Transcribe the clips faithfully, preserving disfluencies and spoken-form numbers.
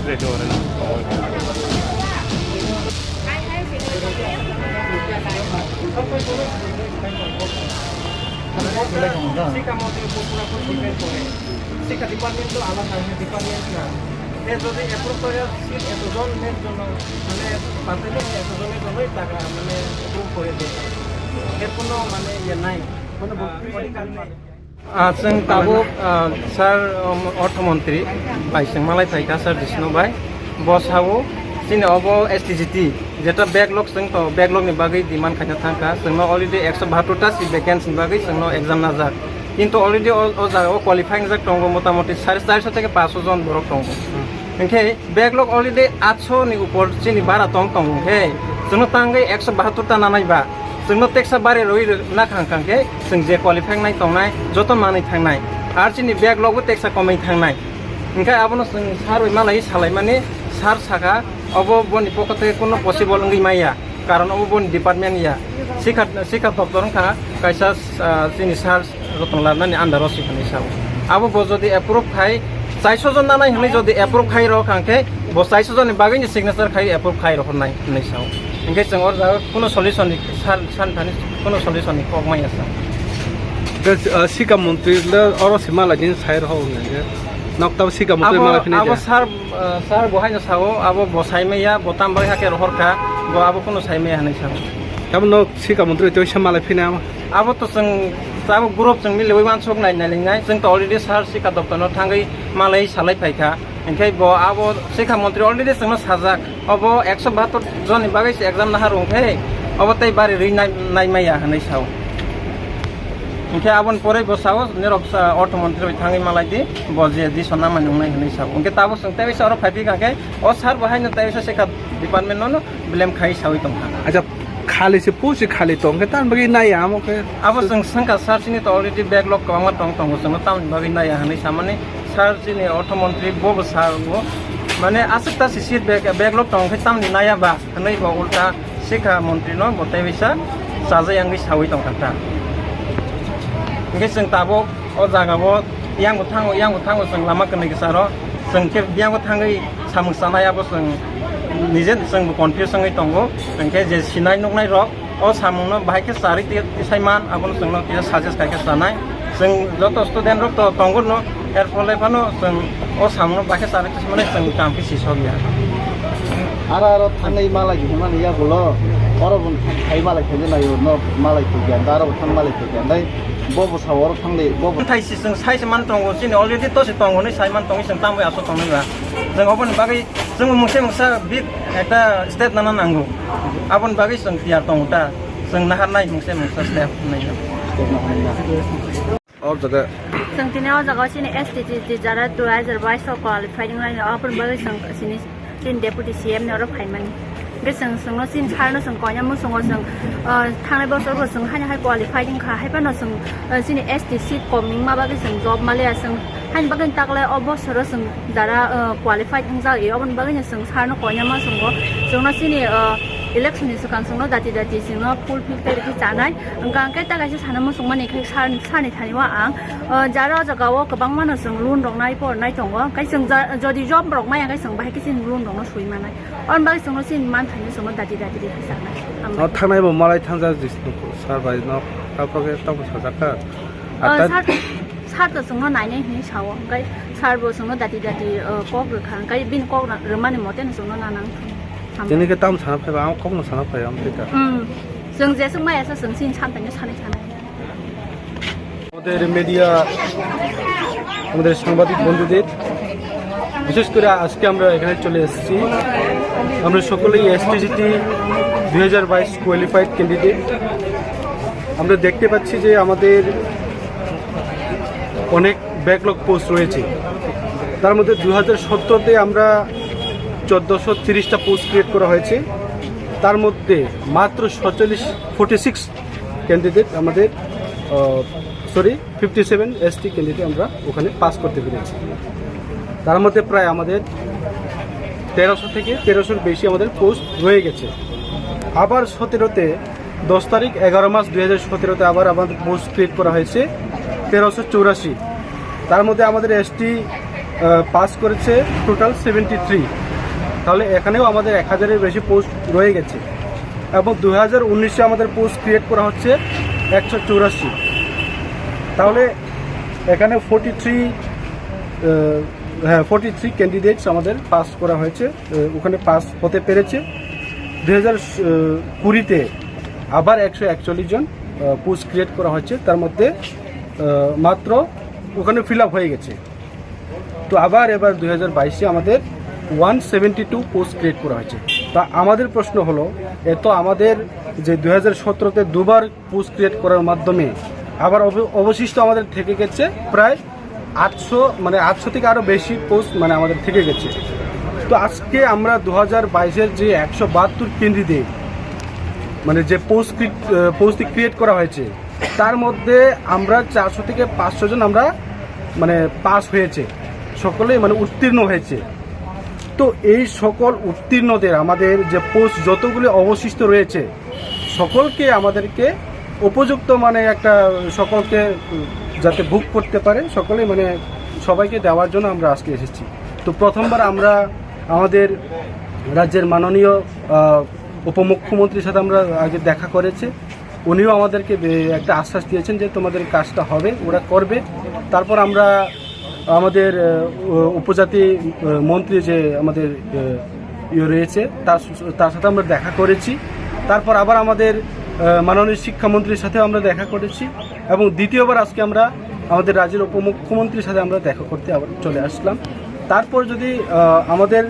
শিক্ষা মন্ত্রীর উপর পুরোপুরি ডিপেন্ড করে। শিক্ষা ডিপার্টমেন্ট তো আলাদা ডিপার্টমেন্ট না। এ যদি অ্যাপ্রুভ করে সিট এতজন মেয়ের জন্য, মানে, পাঠালে এতজনের জন্যই টাকা, মানে, অ্যাপ্রুভ করে দেয়। এর কোনো, মানে, ইয়ে নাই, কোনো অধিকার নাই। Ah, chwng tabuk, ah, sir, um, orthomontri bai chwng malai phaikha, sir Jisnu bai. Bo sao, chini obo S T G T, jeta backlog chwng to, backlog ni bagwi demand khaina thangkha. Chwngno already ekso bahattor ta seat vacancy ni bagwi chwngno exam najak. Kintu already o, o jaga o qualifying jak tongo, motamoti sare charso theke paanch so jon borok tongo. Hinkhe backlog already aatso ni upor chini bara tong tongo, hinkhe chwngno tangwi ekso bahattor ta nanai ba. Chwngno teksa bari rwi rw-, na khang khang khe chwng je qualify nai tongnai joto manwi thangnai. Ar chini backlog bo teksa komwi thangnai. Hinkhe abono chwng sir bai malai salaimani, sir sakha obo boni pokote kuno possible wngwi maya, karon obo boni department ya. Sikha, sikha doptor wngkha kaisa, ah, chini sir Rotonglarnani under o sikha hinwi sao. Abo bo jodi approve khai, chaiso jon nanai hinwi jodi approve khai rw khang khe, bo chaiso jonni bagwini signature khai approve khai rw hwnai hinwi sao. Hinkhe chwng o jaga kuno solution ni san, san thani kuno solution ni kok maya sa. Hwnkhe, ah, sikha montri le oro se malai din sai rw hwnai khe. Nokta sikha montri abo, malai phini abo de. Sir, ah, sir bo haino sao, abo bo sai maya, bo tam bai hake rohor kha, bo abo kuno sai maya hinwi sao. Tamo no sikha montri tei se malai phini ama. Abo to chwng, abo group chwng miliwi uansuk nai nai lingnai. Chwng to already sir sikha doptor no thangwi malai salai phaikha. Hinkhe bo abo sikha montri already chwngno sajak. Obo ekso bahattor jonni bagwi se exam nahar wngkhe, obo tei bari rwi nai, nai maya hinwi sao. Hinkhe aboni pore bo sao, nirok sa, ortho montri bai thangwi malai di, bo je dison namani wngnai hinwi sao. Hinkhe tabuk chwng tei bisa oro phai phi kha khe, o sir bo haino tei bisa sikha department no no blame khai sawi tongkha. Acha, khali se post se khali tong khe, tamni bagwi nai amo khe. Abo chwng swngkha sir, chini to already backlog kwbangma tong tongo, chwngno tamni bagwi naiya hinwi samani sir, chini ortho montri bo bo sir bo, mane aswk ta si seat back, backlog tong khe tamni naiya ba hinwi bo ulta sikha montri no bo tei bisa chajak yangwi sawi tongkha ta. Hinkhe chwng tabuk o jaga o yang bo thango, yang bo thango, chwng lama kwnwi kwcharo chwng khe yang bo thangwi samung chanai, abo chwng nije chwng bo confuse wngwi tongo. Hinkhe je sinai nuknai rok o samung no bahai khe charwi twi, twi sai man, abono chwngno kisa suggest khai khe chanai. Chwng joto student rok to tongo no, er phole phano chwng o samung no bahai khe charwi twi sai mani chwng kam khe sisok ya. Aro aro thangnai malai khe mani yagulo, oro bo khai malai khe nai no malai khe gyan, aro bo thang malai khe gyan dai, bo bo sa oro thang dai, bo bo. Thai si chwng sai se man tongo, chini already to se tongo ni sai man tongo, chwng tamwi aso tongnai ba. Chwng oboni bagwi chwng mungsa mungsa big ekta step nana nango. Aboni bagwi chwng tiyar tongo ta. Chwng nahar nai mungsa mungsa step nai. O jaga. Chwng tini o jaga o chini S T G T jara two thousand twenty-five o qualify wngnai, aboni bagwi chwng chini, chini deputy C M ni oro phaimani. Hwnkhe chwng, chwngno chini sir no chwng koina muchungo chwng, ah, thangnai bosor bo chwng haino hai qualified wngkha, hai phano chwng, ah, chini S T seat kom wngma bagwi chwng job maliya chwng. Haini bagwi taklai o bosoro chwng jara, ah, qualified wngjak, e, oboni bagwino chwng sir no koina muchungo. Chwngno chini, ah, election ni swkang chwngno dati dati chwngno full fill khe rikhi chanai. Hwnkha hwnkhe ta kaisa sana muchungmani khe sir, sir ni thani o ang, ah, jara o jaga o kwbangma no chwng loan rok nai por nai tongo. Hwnkhe chwng ja-, jodi job rok maya khe chwng bahai khe chini loan rok no sui manai. Oboni bagwi chwngno chini manthai no chwngno dati dati rikhi chanai. O thangnai bo malai thangjak Jisnu sir bai no, taphok khe tamo sajak kha. Ah, sir, sir to chwngno nainai hinwi sao, hwnkhe sir bo chwngno dati dati, ah, kok rwkha, hwnkhe bini kok rwmani mote no chwngno nanang thung. Tini khe tamo sana phaiba, ang kokno sana phai, ang tei ka. Hmm. Chwng jeswk maya sa chwng chini santaino sanai sanai. আমাদের মিডিয়া, আমাদের সাংবাদিক বন্ধুদের, বিশেষ করে আজকে আমরা এখানে চলে এসেছি। আমরা সকলেই এসটিজিটি দুই হাজার বাইশ কোয়ালিফাইড ক্যান্ডিডেট। আমরা দেখতে পাচ্ছি যে আমাদের অনেক ব্যাকলগ পোস্ট রয়েছে। তার মধ্যে দু হাজার সতেরোতে আমরা চোদ্দোশো তিরিশটা পোস্ট ক্রিয়েট করা হয়েছে। তার মধ্যে মাত্র সাতচল্লিশ, ফর্টি সিক্স ক্যান্ডিডেট আমাদের, আহ, sorry, fifty seven ST candidate আমরা ওখানে পাস করতে পেরেছি। তার মধ্যে প্রায় আমাদের তেরোশো থেকে তেরোশোর বেশি আমাদের পোস্ট রয়ে গেছে। আবার সতেরোতে, দশ তারিখ, এগারো মাস দুই হাজার সতেরোতে আবার আমাদের পোস্ট ক্রিয়েট করা হয়েছে তেরোশো চৌরাশি। তার মধ্যে আমাদের এসটি পাস করেছে টোটাল সেভেন্টি থ্রি। তাহলে এখানেও আমাদের এক হাজারের বেশি পোস্ট রয়ে গেছে। এবং দু হাজার উনিশে আমাদের পোস্ট ক্রিয়েট করা হচ্ছে একশো চৌরাশি। তাহলে এখানে ফোর্টি থ্রি, হ্যাঁ, ফোর্টি থ্রি ক্যান্ডিডেটস আমাদের পাস করা হয়েছে, আহ, ওখানে পাস হতে পেরেছে। দু হাজার কুড়িতে আবার একশো একচল্লিশ জন পোস্ট ক্রিয়েট করা হয়েছে, তার মধ্যে আহ, মাত্র ওখানে ফিল আপ হয়ে গেছে। তো আবার এবার দুই হাজার বাইশে আমাদের one seventy two post create করা হয়েছে। তা আমাদের প্রশ্ন হলো, এত আমাদের যে দুই হাজার সতেরোতে দুবার পোস্ট ক্রিয়েট করার মাধ্যমে আবার অব- অবশিষ্ট আমাদের থেকে গেছে প্রায় আটশো, মানে আটশো থেকে আরও বেশি পোস্ট মানে আমাদের থেকে গেছে। তো আজকে আমরা দু হাজার বাইশের যে একশো বাহাত্তর ক্যান্ডিডেট, মানে যে পোস্ট পোস্ট ক্রিয়েট করা হয়েছে, তার মধ্যে আমরা চারশো থেকে পাঁচশো জন আমরা মানে পাস হয়েছে, সকলেই মানে উত্তীর্ণ হয়েছে। তো এই সকল উত্তীর্ণদের আমাদের যে পোস্ট যতগুলি অবশিষ্ট রয়েছে, সকলকে আমাদেরকে উপযুক্ত মানে একটা সকলকে যাতে বুক করতে পারে, সকলেই মানে সবাইকে দেওয়ার জন্য আমরা আজকে এসেছি। তো প্রথমবার আমরা আমাদের রাজ্যের মাননীয় আহ, উপমুখ্যমন্ত্রীর সাথে আমরা আগে দেখা করেছি। উনিও আমাদেরকে বে- একটা আশ্বাস দিয়েছেন যে তোমাদের কাজটা হবে, ওরা করবে। তারপর আমরা আমাদের আহ, উ- উপজাতি আহ, মন্ত্রী যে আমাদের আহ, ইয়ে রয়েছে, তার তার সাথে আমরা দেখা করেছি। তারপর আবার আমাদের আহ, মাননীয় শিক্ষামন্ত্রীর সাথেও আমরা দেখা করেছি। এবং দ্বিতীয়বার আজকে আমরা আমাদের রাজ্যের উপমুখ্যমন্ত্রীর সাথে আমরা দেখা করতে আবার চলে আসলাম। তারপর যদি আহ, আমাদের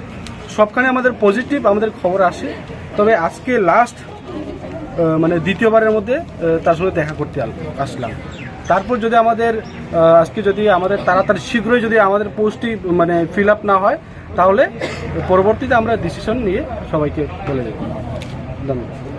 সবখানে আমাদের পজিটিভ আমাদের খবর আসে, তবে আজকে লাস্ট মানে দ্বিতীয়বারের মধ্যে আহ, তার সঙ্গে দেখা করতে আল- আসলাম। তারপর যদি আমাদের আহ, আজকে যদি আমাদের তাড়াতাড়ি শীঘ্রই যদি আমাদের পোস্টটি মানে ফিল আপ না হয়, তাহলে পরবর্তীতে আমরা ডিসিশন নিয়ে সবাইকে বলে দেব। ধন্যবাদ।